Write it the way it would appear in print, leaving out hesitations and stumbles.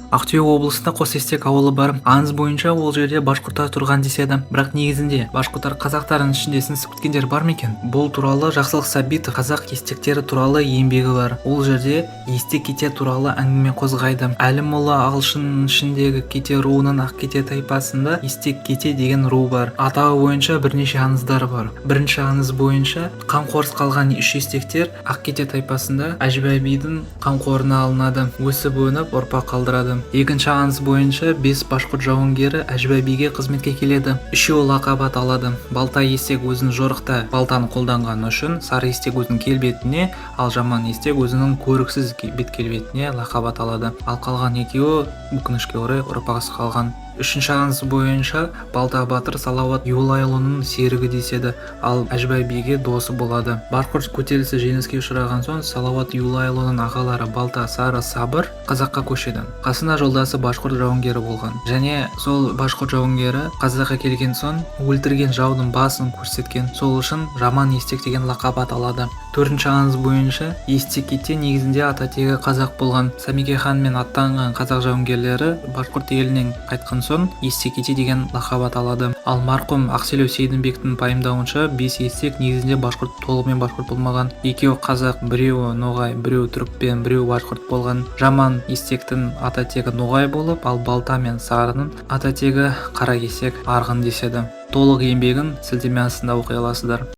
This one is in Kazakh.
Ақтөбе облысында Қосестек ауылы бар. Аңыз бойынша, ол жерде башқұрттар тұрған деседі. Бірақ негізінде башқұрттар қазақтардың ішінде сіңісіп кеткендер бар ма екен? Бұл туралы Жақсылық Сәбитов «Қазақ естектері» туралы еңбегі бар. Ол жерде естек кете туралы әңгіме қозғайды. Әлімұлы Ағылшынның ішіндегі кете руының Ақкете тайпасында естек кете деген ру бар. Атауы бойынша бірнеше аңыздар бар. Бірінші аңыз бойынша, қамқорсыз қалған үш естектер Ақкете тайпасында Әжібай бидің қамқорына алынады, өсіп өніп, ұрпақ қалдырады. Екінші аңыз бойынша, бес башқұрт жауынгері Әжібай биге қызметке келеді. Үшеуі лақап ат алады: Балта естек өзінің жорықта балтаны қолданғаны үшін, Сары естек өзінің келбетіне, ал Жаман естек өзінің көріксіз бет келбетіне лақап ат алады. Ал қалған екеуі, өкінішке орай, ұрпақсыз қалған. Үшінші аңыз бойынша, Балта батыр Салауат Юлайұлының серігі деседі, ал Әжібай биге досы болады. Башқұрт көтерілісі жеңіліске ұшыраған соң, Салауат Юлайұлының ағалары Балта, Сары, Сабыр қазаққа көшеді. Қасында жолдасы башқұрт жауынгері болған және сол башқұрт жауынгері қазаққа келген соң өлтірген жаудың басын көрсеткен. Сол үшін Жаман естек деген лақап ат алады. Төртінші аңыз бойынша, естек кете негізінде ата тегі қазақ болған. Сәмеке ханмен аттанған қазақ жауынгерлері башқұрт елінен қайтқан соң, естек кете деген лақап ат алады. Ал марқұм Ақселеу Сейдімбектің пайымдауынша, бес естек негізінде башқұрт, толығымен башқұрт болмаған: екеуі қазақ, біреуі ноғай, біреуі түрікпен, біреуі башқұрт болған. Жаман естектің ата тегі ноғай болып, ал Балта мен Сарының ата тегі Қаракесек, арғын деседі. Толық еңбегін сілтеме астында оқи аласыздар.